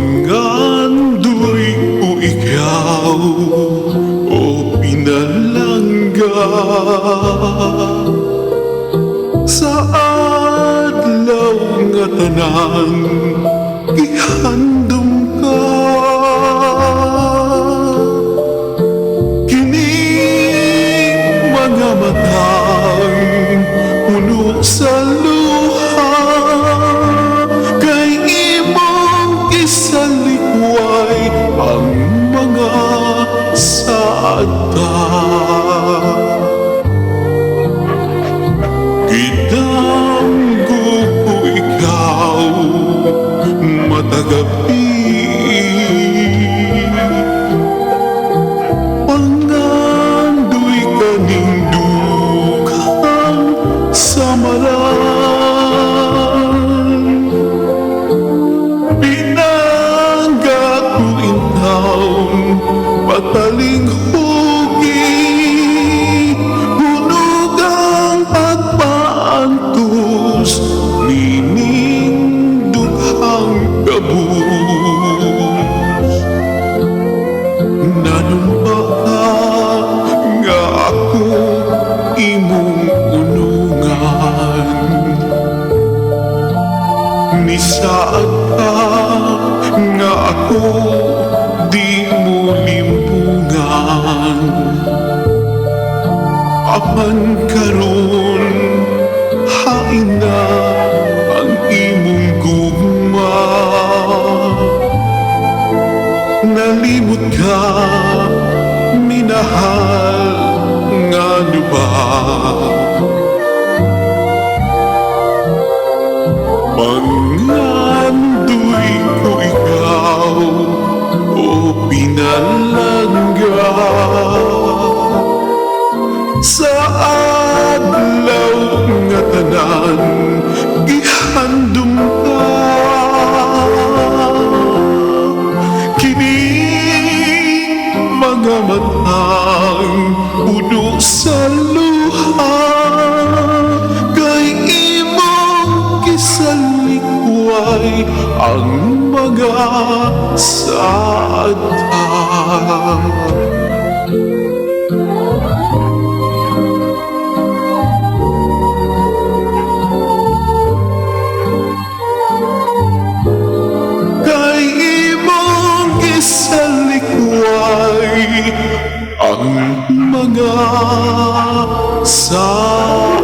Pangandoy ko ikaw, o pinalangga, sa adlaw nga tanan gihandom ka. Kini mga matang puno sa luha kay imong gisalikway ang mga saad ta. Gidamgo ko ikaw matag gabii. Pangandoy kaning dughang samaran. Pinangga ko intawon patalinghugi, hunog ang pagpaantos nining dughang kabus. Nanumpa ka nga ako imong unungan. Nisaad ka nga ako di mo limpungan. Apan karon hain na ang imong gugma. Nalimot ka, minahal, ngano ba? Pangandoy ko ikaw, o pinalangga, sa adlaw nga tanan gihandom ka. Kini mga matang puno sa luha kay imong gisalikway ang mga saad ta. Kay imong gisalikway ang mga saad.